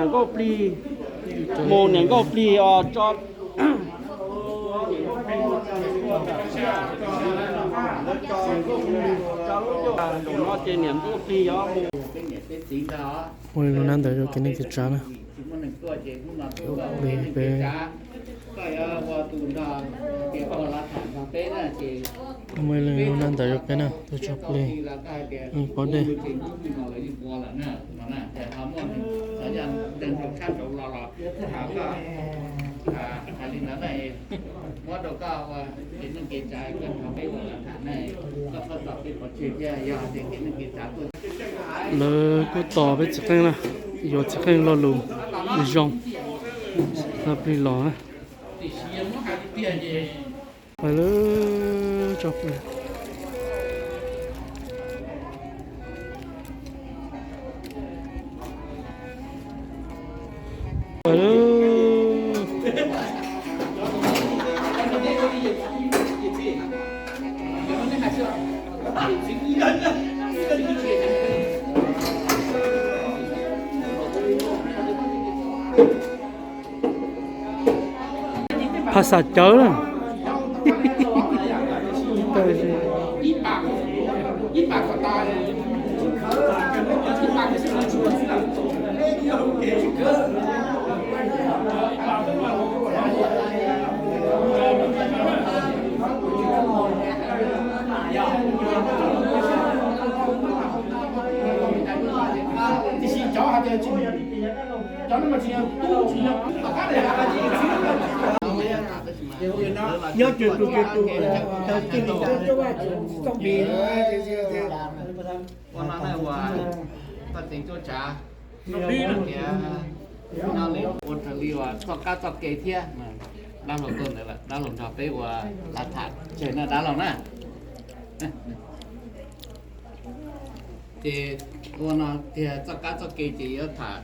Nkauj Plig, mus niam Nkauj Plig os, tso. Mus li no ntawd rau kev neej kev tsav na. Peb mus li no ntawd rau peb na, tuaj tso plig, pov dej. Lawv kuj tos peb txiv qeej na, yuav txiv qeej lo lus zoo, tso plig los na. Pais lawm, tso plig. Pais lawm. Phas xas cawv na. Nyob tseg tus, tseg tus, tawg ceg li cov coj vaj txooj plig. Ua no na, ua txoj tseem tuaj tsav, tias nyob li ua raws li uas txoj kab txoj kev thiab. Dab laug tuaj ntawd lawm, dab laug nrog peb ua lav tham tseg na dab laug na. Ces ua no tiag, txoj kab txoj kev ces yuav tham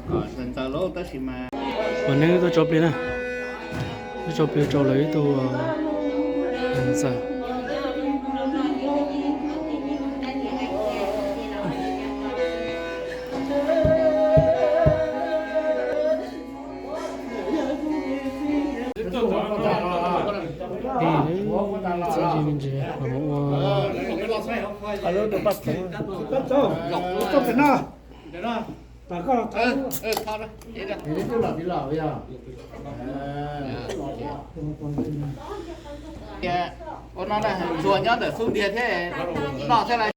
kom ntxaws ntxaws lauj, tab sis mas ua neeb tuaj tso plig na, tuaj tso plig rau lawv ib tug ntxawm. Txhob ntse me ntsis, mam ua. Ua no na, tsuas nyob ntawm xub ntiag thiab, noj thiab lawm.